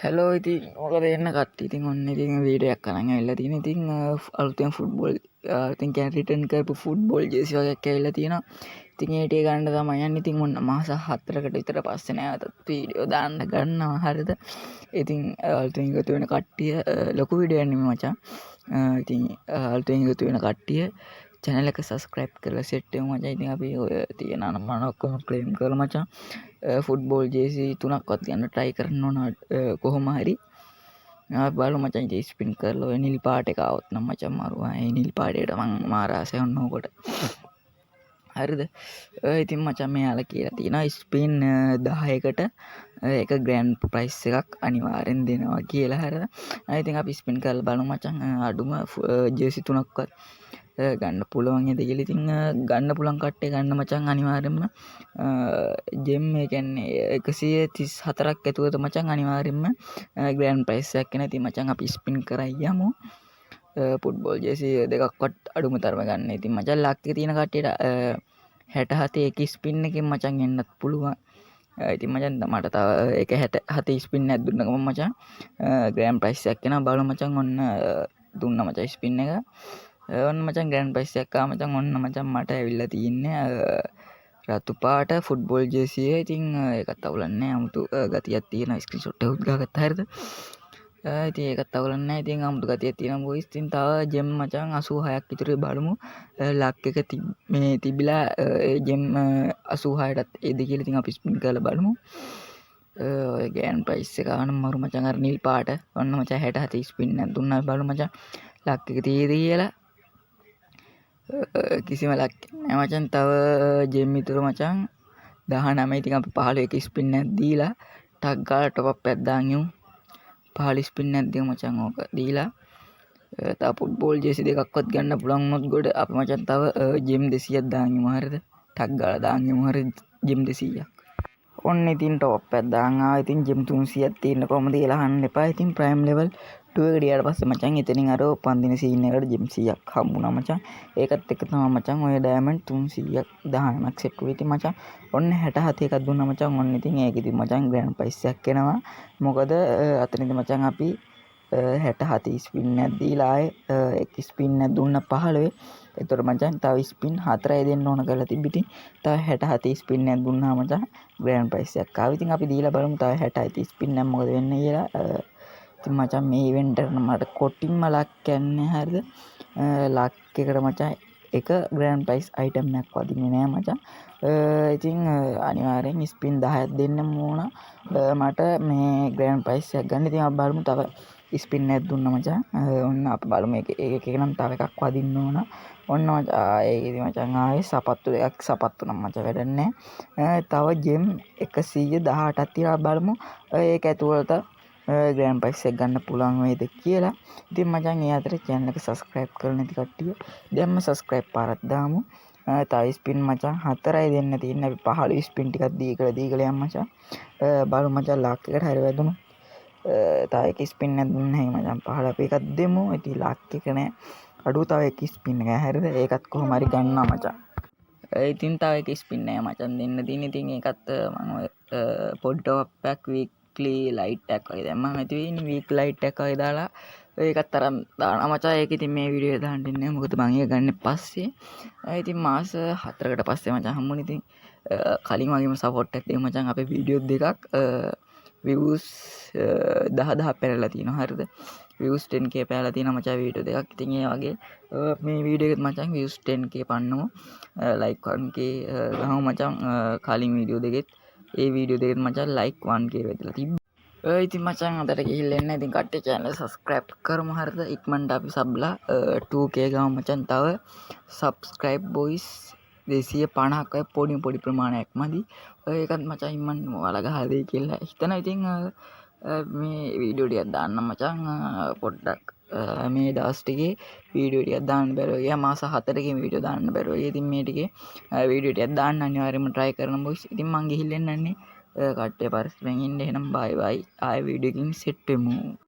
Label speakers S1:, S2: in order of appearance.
S1: Hello, ඉතින් මොකද එන්න කට්ටිය? ඉතින් ඔන්න ඉතින් වීඩියෝ එකක් අරන් ඇවිල්ලා තියෙන. ඉතින් අලුතෙන් ෆුට්බෝල්, ඉතින් කියන්නේ රිටර්න් කරපු ෆුට්බෝල් ජර්සි වගේක් ඇවිල්ලා තියෙනවා. ඉතින් ඒ ටික ගන්න තමයි යන්නේ. ඉතින් ඔන්න මාස 4කට විතර පස්සේ නැවතත් වීඩියෝ දාන්න ගන්නවා, හරිද? ඉතින් අලුතෙන් එකතු වෙන කට්ටිය, ලොකු වීඩියෝ එකක් නෙමෙයි මචං. ඉතින් අලුතෙන් එකතු වෙන කට්ටිය චැනල් එක සබ්ස්ක්‍රයිබ් කරලා සෙට් වෙමු මචං. ඉතින් අපි ඔය තියෙන අනම්මන ඔක්කොම ක්ලේම් කරලා මචං ෆුට්බෝල් ජේසි තුනක්වත් ගන්න try කරන්න ඕන කොහොම හරි. අපි බලමු මචං. ඉතින් ස්පින් කරලා ඔය නිල් පාට එක ආවොත් නම් මචං මරුවා. ඒ නිල් පාටයට මං මාර ආසයි ඔන්න ඕකට. හරිද? ඉතින් මචං මෙයාලා කියලා තියෙනවා ස්පින් 10කට එක ග්‍රෑන්ඩ් ප්‍රයිස් එකක් අනිවාර්යෙන් දෙනවා කියලා, හරිද? ඉතින් අපි ස්පින් කරලා බලමු මචං, අඩුම ජර්සි තුනක්වත් ගන්න පුළුවන් නේද කියලා. ඉතින් ගන්න පුළුවන් කට්ටිය ගන්න මචං අනිවාර්යෙන්ම. ජෙම්, ඒ කියන්නේ 134ක් ඇතුළත මචං අනිවාර්යෙන්ම ග්‍රෑන්ඩ් ප්‍රයිස් එකක් එනවා. ඉතින් මචං අපි ස්පින් කරන් යමු. ෆුට්බෝල් ජර්සි දෙකක්වත් අඩුම තරම ගන්න. ඉතින් මචං ලක් එක තියෙන කට්ටියට 67 එක ස්පින් එකෙන් මචං එන්නත් පුළුවන්. ඉතින් මචං මට තව එක 67 ස්පින් එකක් දුන්න ගමන් මචං ග්‍රෑන්ඩ් ප්‍රයිස් එකක් එනවා. බලමු මචං. ඔන්න දුන්නා මචං ස්පින් එක. ඔන්න මචං ග්‍රෑන්ඩ් ප්‍රයිස් එකක් ආවා මචං. ඔන්න මචං මට ඇවිල්ලා තින්නේ රතු පාට ෆුට්බෝල් ජර්සි එක. ඉතින් ඒකත් අවුලක් නෑ. අමුතු ගතියක් තියෙන ස්ක්‍රීන්ෂොට් එකකුත් ගහගත්තා, හරිද? ඉතින් ඒකත් අවුලක් නෑ. ඉතින් අමුතු ගතියක් තියෙනවා බොයිස්. ඉතින් තව ජෙම් මචං 86ක් ඉතුරුයි. බලමු ලක් එක මේ තිබිලා ඒ ජෙම් 86ටත් එයිද කියලා. ඉතින් අපි ස්පින් කරලා බලමු. ඔය ග්‍රෑන්ඩ් ප්‍රයිස් එක ආවනම් මරු මචං, අර නිල් පාට. ඔන්න මචං 67 ස්පින් එකක් දුන්නා. බලමු මචං ලක් එක තියෙයිද කියලා. කිසිම ලක් නෑ මචං. තව ජෙම් ඉතුරු මචං 19. ඉතින් අපි 15 එක ස්පින් එකක් දීලා ටක් ගාලා ටොප් අප් එකක් දාන් යමු. 15 ස්පින් එකක් දීමු මචං. ඕක දීලා තව ෆුට්බෝල් ජර්සි දෙකක්වත් ගන්න පුළුවන් වුණොත් ගොඩ. අපි මචං තව ජෙම් 200ක් දාන් යමු, හරිද? ටක් ගාලා දාන් යමු, හරි, ජෙම් 200ක්. ඔන්න ඉතින් ටොප් එකක් දාන් ආවා. ඉතින් ජෙම් 300ක් තියෙන්න කොහමද කියලා අහන්න එපා. ඉතින් ප්‍රයිම් ලෙවල් 2 එකට ගියාට පස්සේ මචං එතනින් අර උපන්දින සීන් එකට ජෙම් 100ක් හම්බුණා මචං. ඒකත් එක්ක තමයි මචං ඔය ඩයමන්ඩ් 319ක් සෙට් වුණේ. ඉතින් මචං ඔන්න 67 එකක් දුන්නා මචං. ඔන්න ඉතින් ඒක ඉතින් මචං ග්‍රෑන්ඩ් ප්‍රයිස් එකක් එනවා. මොකද අතනදි මචං අපි 67 ස්පින් එකක් දීලා ආයේ එක් ස්පින් එකක් දුන්නා 15. එතකොට මචං තව ස්පින් හතරයි දෙන්න ඕන කරලා තිබ්බ. ඉතින් තව 67 ස්පින් එකක් දුන්නා මචං ග්‍රෑන්ඩ් ප්‍රයිස් එකක් ආවා. ඉතින් අපි දීලා බලමු තව 67 ස්පින් එකක් මොකද වෙන්නේ කියලා. ඉතින් මචං මේ ඉවෙන්ට් එකට මට කොටින්ම ලක් යන්නේ, හරිද? ලක් එකට මචං එක ග්‍රෑන්ඩ් ප්‍රයිස් අයිටම් එකක් වදින්නේ නෑ මචං. ඉතින් අනිවාර්යෙන් ස්පින් 10ක් දෙන්න ඕන මට මේ ග්‍රෑන්ඩ් ප්‍රයිස් එකක් ගන්න. ඉතින් අපි බලමු. තව ස්පින් එකක් දුන්නා මචං. ඔන්න අපි බලමු. ඒක ඒක එක නම් තව එකක් වදින්න ඕන. ඔන්න මචං ඒක ඉතින් මචං ආයේ සපත්තු දෙකක්. සපත්තු නම් මචං වැඩක් නෑ. තව ජෙම් 118ක් තියෙනවා. බලමු ඒක ඇතුළත ග්‍රෑන්ඩ් ප්‍රයිස් එකක් ගන්න පුළුවන් වේද කියලා. ඉතින් මචං ඒ අතරේ චැනල් එක සබ්ස්ක්‍රයිබ් කරලා නැති කට්ටිය දැන්ම සබ්ස්ක්‍රයිබ් පාරක් දාමු. තව ස්පින් මචං හතරයි දෙන්න තියෙන්නේ. අපි 15 ස්පින් ටිකක් දීකලා දීකලා යමු මචං. බලමු මචං ලක් එකට හරි වැදුණු. තව එක ස්පින් එකක් දුන්න හැකි මචං. 15 අපි එකක් දෙමු. ඉතින් ලක් එක නෑ. අඩුව තව එක ස්පින් එකයි, හරිද? ඒකත් කොහොම හරි ගන්නවා මචං. ඉතින් තව එක ස්පින් එක මචං දෙන්න තියෙන. ඉතින් ඒකත් මං ඔය පොඩි ටොප් එකක් වීක්ලි ලයිට් එකක් වගේ දැම්මම ඇති වෙන්නේ. වීක් ලයිට් එකක් වගේ දාලා ඒකත් අරන් දානවා මචං. ඒක ඉතින් මේ වීඩියෝ එක දාන්න දෙන්නේ නෑ, මොකද මං ඒක ගන්නෙ පස්සේ. ඉතින් මාස 4කට පස්සේ මචං හම්බුනේ. ඉතින් කලින් වගේම සපෝට් එකක් දෙමු මචං. අපේ වීඩියෝ දෙකක් විව්ස් 10,000 පැනලා තියෙනවා, හරිද? විව්ස් 10K පැනලා තියෙනවා මචං වීඩියෝ දෙකක්. ඉතින් ඒ වගේ මේ වීඩියෝ එකෙත් මචං විව්ස් 10K පන්නමු, ලයික් 1K ගහමු මචං. කලින් වීඩියෝ දෙකෙත්, ඒ වීඩියෝ දෙකෙත් මචං ලයික් 1K වැදිලා තිබ්බා. ඉතින් මචං අදට ගිහිල්ලා එන්න. ඉතින් කට්ටිය චැනල් සබ්ස්ක්‍රයිබ් කරමු, හරිද? ඉක්මනට අපි සබ්ලා 2K ගමු මචං. තව සබ්ස්ක්‍රයිබ් බොයිස් 250ක් ඔය පොඩි පොඩි ප්‍රමාණයක් මදි. ඔය ඒකත් මචං ඉක්මනට ඔයාලා ගහලා දෙයි කියලා හිතනවා. ඉතින් මේ වීඩියෝ ටිකක් දාන්න මචං පොඩ්ඩක්. මේ දවස් ටිකේ වීඩියෝ ටිකක් දාන්න බැරුව ගියා. මාස 4කින් වීඩියෝ දාන්න බැරුව ගියා. ඉතින් මේ ටිකේ වීඩියෝ ටිකක් දාන්න අනිවාර්යයෙන්ම try කරන බොයිස්. ඉතින් මං ගිහිල්ලා එන්නන්නේ. කට්ටිය පරිස්සමෙන් ඉන්න. එහෙනම් බයි බයි. ආයෙ වීඩියෝ එකකින් සෙට් වෙමු.